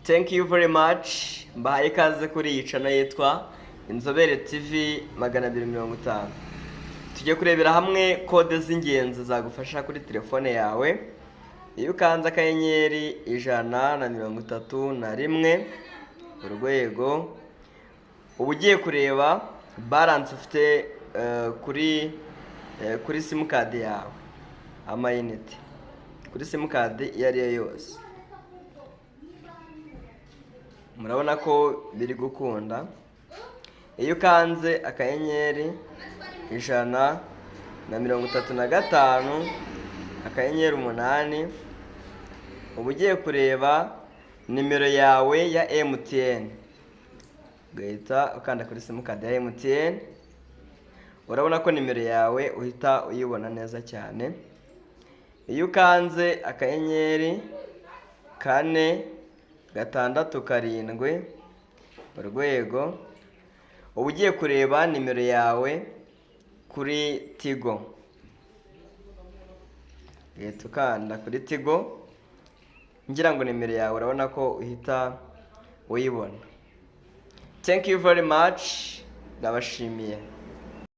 Thank you very much. Mbahaye ikaze kuri iyi channel yitwa Inzobere TV 250. Tugiye kurebera hamwe kode z'ingenzi zagufasha kuri telefone yawe. Iyo ukanze *131#, uba ugiye kureba balance ufite kuri simukadi yawe, amayinite kuri simukadi iyo ari yo yose. Murabona ko biri gukunda. Iyo ukanze *135*8, uba ugiye kureba nimero yawe ya MTN, ugahita ukanda kuri simukadi ya MTN. Urabona ko nimero yawe uhita uyibona neza cyane. Iyo ukanze *467#, uba ugiye kureba nimero yawe kuri Tigo, ugahita ukanda kuri Tigo. Ngira ngo nimero yawe urabona ko uhita uyibona. Thank you very much, ndabashimiye.